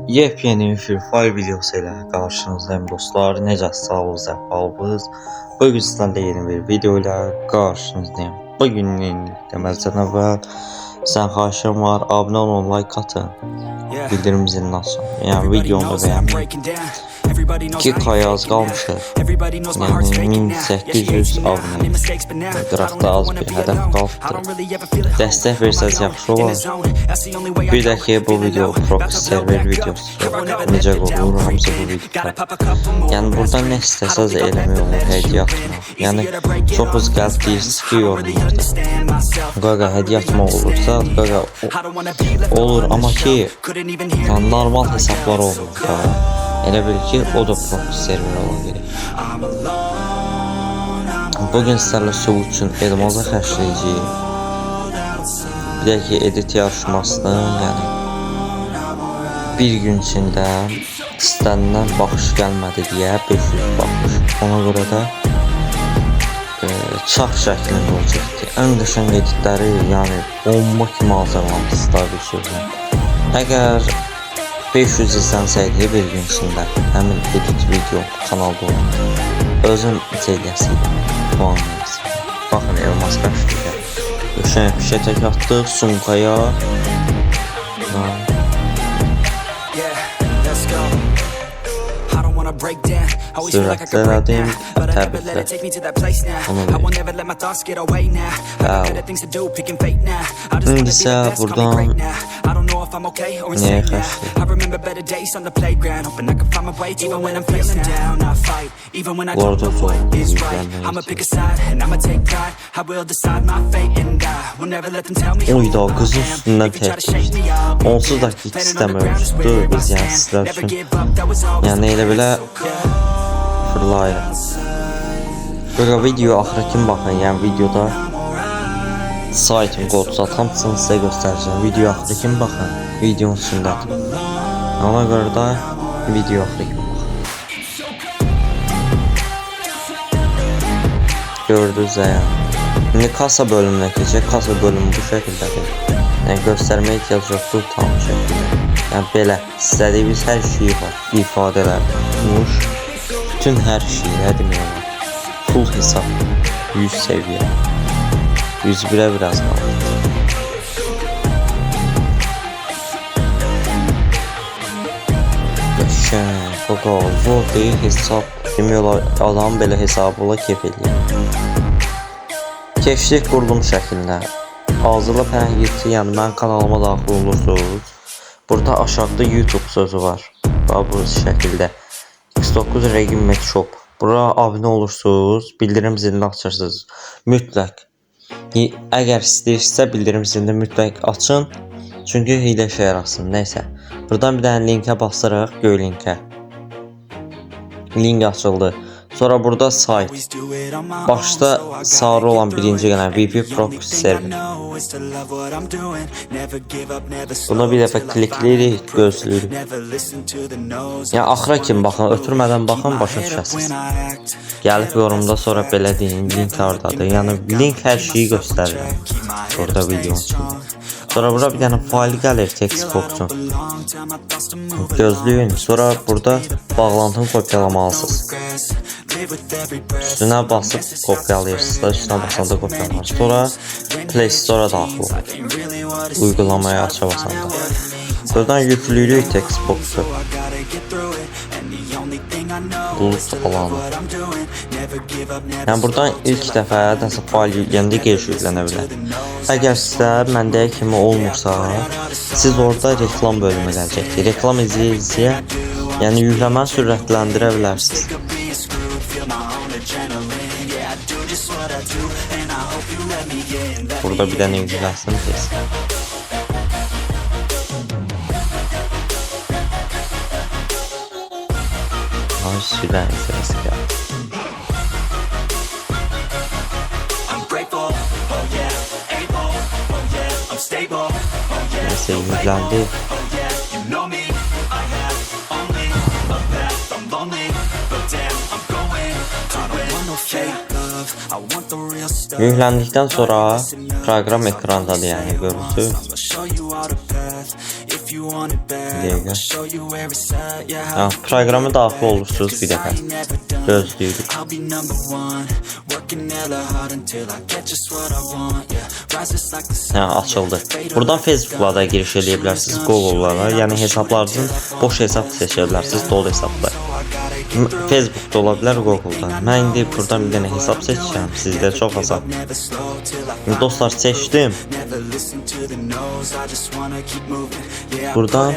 Yepyeni Free Fire videosu ilə qarşınızdayım dostlar. Necə sağlığınız, əhvalınız? Bugün sizlərlə yeni bir video ilə qarşınızdayım. Bugün deməzdən əvvəl sizdən xahişim var, abunə olun, like atın, bildirim zilini açın. Yəni videomu da bəyənməyin. 2K az qalmışıq. Yəni 1800 abunə. Qıraqda az bir hədəf qalıbdır. Dəstək versəz yaxşı olar. Bir də ki, bu video proxy server videosu necə qurulur, hamısı bu videoda. Yəni burada nə istəsəz eləmək olur, hədiyyə atmaq. Yəni çoxunuz gəlib deyirsiniz ki, yorumlarda. Qaqa hədiyyə atmaq olursa, qaqa olur, amma ki, yəni normal hesablar olmur da. Elə bil ki, o da proxy server ola gerək. Bugün sizlərlə su üçün elmaza xərcləyəcəyik. Bir də ki, edit yarışmasını, yəni bir gün içində istənilən baxış gəlmədi deyə 500 baxış. Ona görə də çarx şəklində olacaqdı. Ən qəşəng editləri, yəni bomba kimi hazırlamışsınız da bir sözlə. Əgər 500 izlənsəydi bir gün içində həmin edit video kanalda olan, özüm eləyəsiydim, puan verəsiydim. Baxın, elmas xərcləyəcək. Qəşəng fişək atdıq sumkaya. Yeah, let's go. I don't wanna break down. Always feel like I could break Sürətlədim, now, but I never let təbriklər. it take me to that place now. Onu I verin. won't ever let my thoughts get away now. I got Bəli. better things to do, picking fate now. I just wanna be İndi isə the best, call me buradan great now. I don't know if I'm okay or nəyə insane now. xərcləyək? I remember better days on the playground, hoping I can find my way. Even when I'm feeling down, I fight. Even when I don't Lord know of what all, is right. yüklənmək I'ma üçün. Pick a side and I'ma take pride. I will decide my fate and I will never let them tell me who Oyda I qızın am. üstündən If you try to shake tək me, I'll be Onsuz da damned. ki Planet on sistem the ground is mövcuddur where I biz yəni stand. sizlər Never üçün. Give up, that was always Yəni the elə plan. belə So cold fırlayırıq. Qaqa video axıra kim baxın, yəni videoda saytın kod zat hamısını sizə göstərəcəm. Video axıra kim baxın, videonun içindədir. Ona görə də video axıra kim baxın. Gördünüz yəni. İndi kasa bölümünə keçək. Kasa bölümü bu şəkildədir. Yəni göstərməyə ehtiyac yoxdur tam şəkildə. Yəni belə istədiyiniz hər şey var. İfadələr tutmuş. Bütün hər şey nə demək olar. Full hesab 100 səviyyə. 101-ə biraz qaldı. Qəşəng, qaqa, zor deyil hesab. Demək olar adam belə hesabı ola kef eləyir. Keçdik qurulum şəklinə. Hazırla pərəngirçi, yəni mən kanalıma daxil olursunuz. Burada aşağıda YouTube sözü var. Bax bu şəkildə. X9 Regiment Shop. Bura abunə olursunuz, bildirim zilini açırsınız. Mütləq. Əgər istəyirsinizsə bildirim zilini mütləq açın. Çünki hiylə işə yarasın. Nəysə. Buradan bir dənə linkə basırıq, göy linkə. Link açıldı. Sonra burada sayt. Always do it on my own, Başda so I gotta sarı olan get through birinci it. gələn And the VP only Proxy thing I server. Know is to love what I'm doing. Never give up, never Buna slow bir dəfə till I klikləyirik, finally prove it. gözləyirik. Never listen to the no's, Yəni I just axıra kimi wanna baxın, keep moving. ötürmədən Keep baxın, my başa head up düşəsiniz. when I act. Gəlib Head up, yorumda that's a sonra fact. belə deyin, link Never hardadır. looking Yəni back, link I'ma hər keep şeyi myself on göstərir. Track. Keep my head Burada up, stay videonun içində. Strong. Sonra bura bir dənə fayl gəlir text box-un. Gözləyin, sonra burada bağlantını kopyalamalısınız. Üstünə basıb kopyalayırsınız da, üstünə basanda kopyalanır. Sonra Play Store-a daxil olur. Uyğulamayı aça basanda. Buradan yükləyirik text box-u. Bulut alanı. Yəni buradan ilk dəfə nəsə fayl yükləyəndə gec yüklənə bilər. Əgər sizə məndəki kimi olmursa, siz orada reklam bölümü gələcəkdir. Reklam izləyə izləyə, yəni yükləməni sürətləndirə bilərsiniz. Burada bir dənə yükləsin tez. Ay, sürən sesi gəldi. I'm grateful, oh yeah, able, oh yeah, I'm stable, oh yeah, Neyse yükləndi. Oh yeah, you know me, I have only a path, I'm lonely, but damn, I'm going to I don't win. Want no fake love, I want the real stuff. Yükləndikdən sonra proqram ekrandadır, yəni görürsüz. I'ma show you all the path if you want it bad. dəqiqə. Ha, proqrama daxil olursunuz bir dəfə. Gözləyirik. Hə, açıldı. Buradan Facebook'a da giriş eləyə bilərsiniz, Google'lara, yəni hesablarınızın boş hesab seçə bilərsiniz, dolu hesablar. Facebook'da ola bilər, Google'da. Mən indi buradan bir dənə hesab seçəcəm. Sizdə çox asan. Dostlar, seçdim. Buradan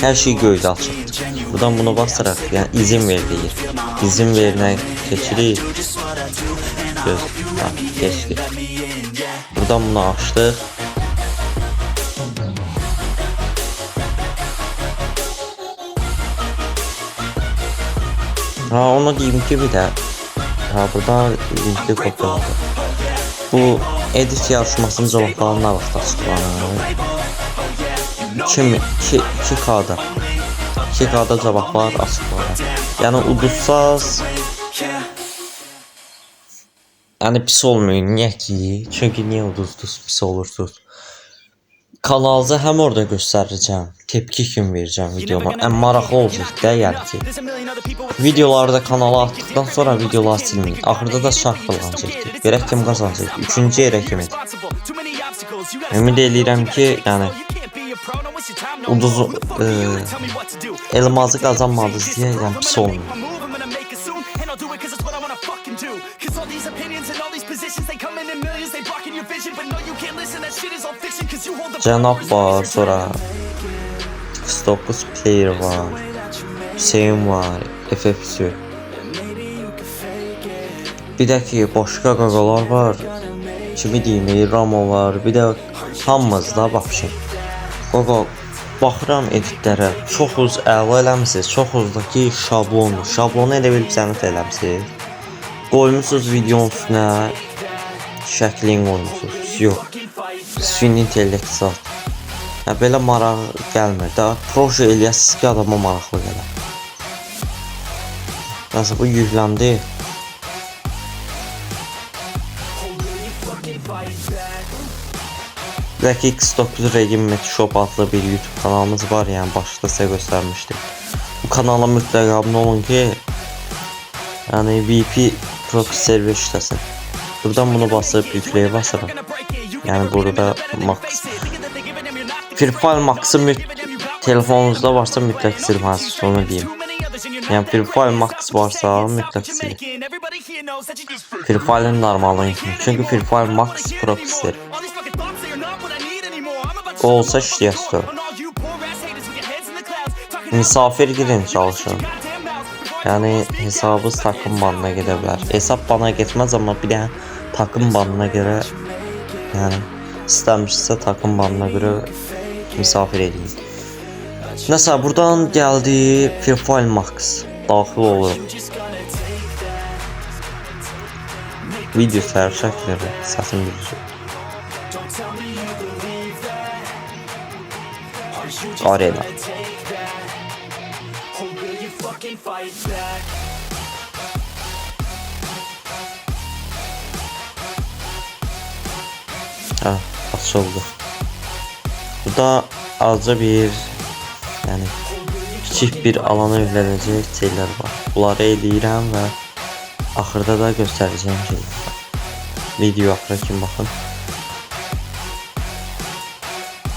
hər şey göydə açıqdır. Buradan bunu basaraq, yəni izin ver deyir. İzin verinə keçirik. Göz, ha, keçdi. Buradan bunu açdıq. Ha, onu deyim ki bir də ha, burada linki kopyaladı. Bu edit yarışmasının cavabları nə vaxt açıqlanır? 2K-da. 2K-da cavablar açıqlanır. Yəni udursaz, yəni pis olmayın. Niyə ki? Çünki niyə uduzdunuz, pis olursunuz. Kanalınızı həm orada göstərəcəm, tepki kimi verəcəm videoma. Ən maraqlı olacaq da, yəni ki. Videoları da kanala atdıqdan sonra videoları silməyin. Axırda da şarx qılınacaqdır. Görək kim qazanacaq. Üçüncü yerə kim edir? Ümid eləyirəm ki, yəni uduz elmazı qazanmadınız deyə yəni pis olmayın. Cənab var, sonra X9 player var, Hüseyin var, FF3. Bir də ki, başqa qaqalar var. Kimi deyim, Ramo var, bir də hamımız da vapşe. Qaqa, baxıram editlərə, çox uz əla eləmisiniz, çox uzdakı şablondur. Şablonu elə bilib sənət eləmisiniz. Qoymusunuz videonun üstünə, şəklini qoymusunuz. Yox, süni intellekt zat. Hə, belə maraq gəlmir də. Proje eləyəsiniz ki, adama maraqlı gələr. Nəsə, bu yükləndi. Bir də ki, X9 Regime Shop adlı bir YouTube kanalımız var, yəni başda sizə göstərmişdim. Bu kanala mütləq abunə olun ki, yəni VP Proxy server işləsin. Buradan bunu basıb yükləyə basıram. Yəni burada Max. Free Fire Max'ı telefonunuzda varsa mütləq silməlisiniz, onu deyim. Yəni Free Fire Max varsa mütləq silin. Free Fire'ın normalını yıxın. Çünki Free Fire Max Proxy server. O olsa işləyəsidir. Misafir girin çalışın. Yəni hesabınız takım banına gedə bilər. Hesab bana getməz, amma bir dənə takım banına görə, yəni istəmişsə takım banına görə misafir edin. Nəsə, buradan gəldi Free Fire Max. Daxil oluruq. Video səhər çəkilir, səsim düzür. Arena. Ha, açıldı. Burada azca bir, yəni kiçik bir alana yüklənəcək şeylər var. Bunları eləyirəm və axırda da göstərəcəyim şeylər var. Video axıra kimi baxın.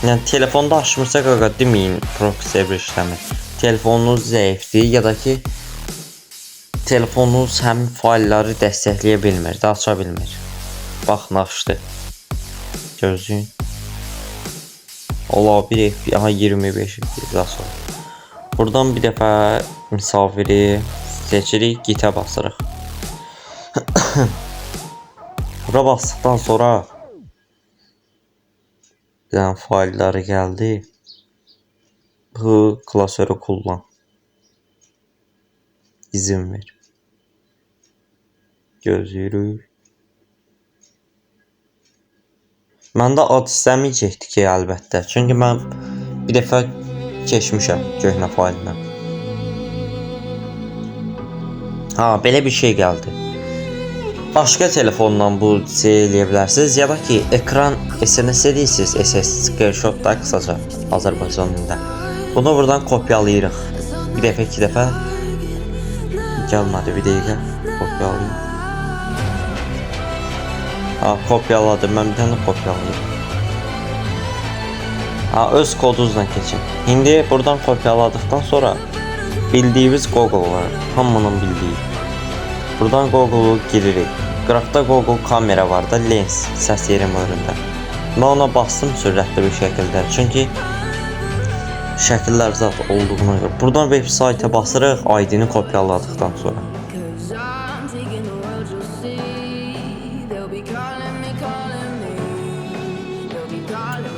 Yəni telefonda açmırsa qaqa deməyin proxy server işləmir. Telefonunuz zəifdir ya da ki telefonunuz həmin faylları dəstəkləyə bilmir, də aça bilmir. Baxın, açdı. Gözləyin. Ola bir F, aha 25 FPS açıldı. Buradan bir dəfə misafiri seçirik, gitə basırıq. Bura basdıqdan sonra bir dənə faylları gəldi. Bu klasörü kullan. İzin ver. Gözləyirik. Məndə ad istəməyəcəkdi ki, əlbəttə. Çünki mən bir dəfə keçmişəm köhnə faylindən. Ha, belə bir şey gəldi. Başqa telefondan bu şey eləyə bilərsiniz ya da ki ekran SMS edirsiniz, SS screenshot da qısaca Azərbaycan dilində. Bunu buradan kopyalayırıq. Bir dəfə, iki dəfə gəlmədi, bir dəqiqə kopyalayım. Ha, kopyaladım. Mən bir dənə kopyalayım. Ha, öz kodunuzla keçin. İndi buradan kopyaladıktan sonra bildiyimiz Google var. Hamının bildiyi. Buradan Google'u giririk. Qıraqda Google kamera var da, lens səs yeri möründə. Mən ona bastım sürətli bir şəkildə. Çünki şəkillər zat olduğuna görə. Buradan web sayta basırıq ID-ni kopyaladıqdan sonra.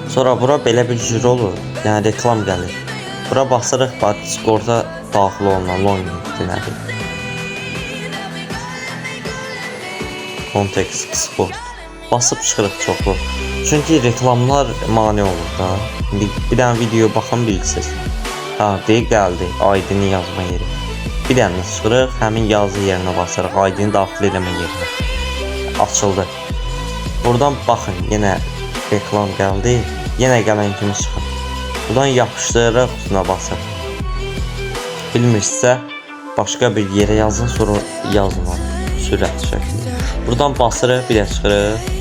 Sonra bura belə bir cür olur. Yəni reklam gəlir. Bura basırıq, bax Discord'a daxil olunan login deməli. Context Export. Basıb çıxırıq çoxlu. Çünki reklamlar mane olur da. İndi bir dənə video baxan bilirsiniz. Ha, deyir gəldi ID-ni yazma yeri. Bir dənə çıxırıq, həmin yazı yerinə basırıq, ID-ni daxil eləmə yerinə. Açıldı. Buradan baxın, yenə reklam gəldi. Yenə gələn kimi çıxır. Buradan yapışdırırıq, üstünə basır. Bilmirsinizsə başqa bir yerə yazın, sonra yazın onu sürətli şəkildə. Buradan basırıq, bir də çıxırıq.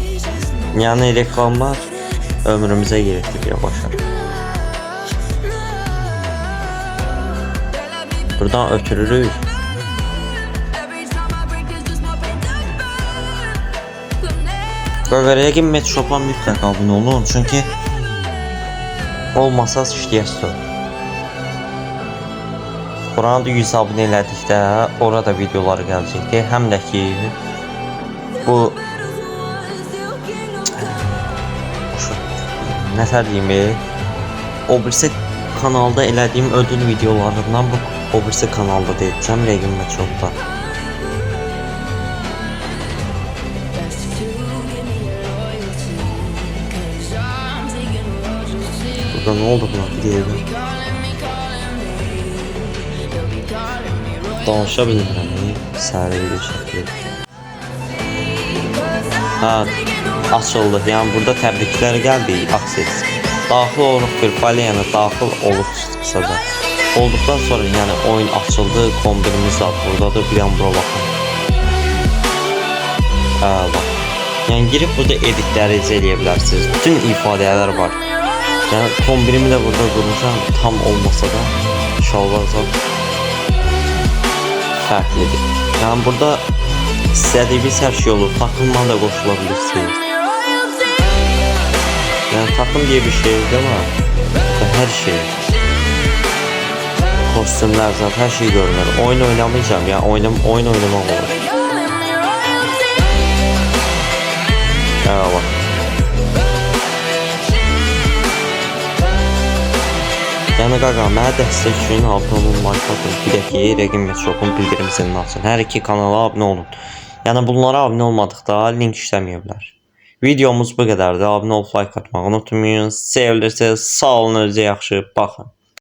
Yəni reklamlar ömrümüzə yeritib yavaş. Buradan ötürürük. Qaqa Rəqim Met Shop-a mütləq abunə olun, çünki olmasa işləyəsiniz. Buranı da 100 abunə elədikdə orada videolar gələcəkdir. Həm də ki bu nətər deyim, o birisi kanalda elədiyim ödül videolarından bu o birisi kanalda da edəcəm Rəqim Met Shop-da. Burada nə oldu buna? Bir dəqiqə. Danışa bilmirəm, səhər video çəkilir. Ha, açıldı. Yəni burada təbriklər gəldi, access. Daxil oluruq bir fayla, yəni daxil oluq qısaca. Olduqdan sonra yəni oyun açıldı, kombinimiz də buradadır. Bir an bura baxın. Hə, bax. Yəni girib burada editləri eləyə bilərsiniz. Bütün ifadələr var. Yəni kombinimi də burada qurmuşam, tam olmasa da şalvar zat fərqlidir. Yəni burada istədiyiniz hər şey olur. Takımla da qoşula bilirsiniz. Yəni takım deyə bir şey yox ama hər şey. Kostümlər zat hər şey görünür. Oyun oynamayacağım. Yəni oyun oynamaq olur. Hə, bax. Yəni qaqa, mənə dəstək üçün abunə olun, like atın. Bir də ki, Rəqim Met Shop-un bildirim zilini açın. Hər iki kanala abunə olun. Yəni bunlara abunə olmadıqda link işləməyə bilər. Videomuz bu qədərdir. Abunə olub like atmağı unutmayın. Sevilirsiniz. Sağ olun, özünüzə yaxşı baxın.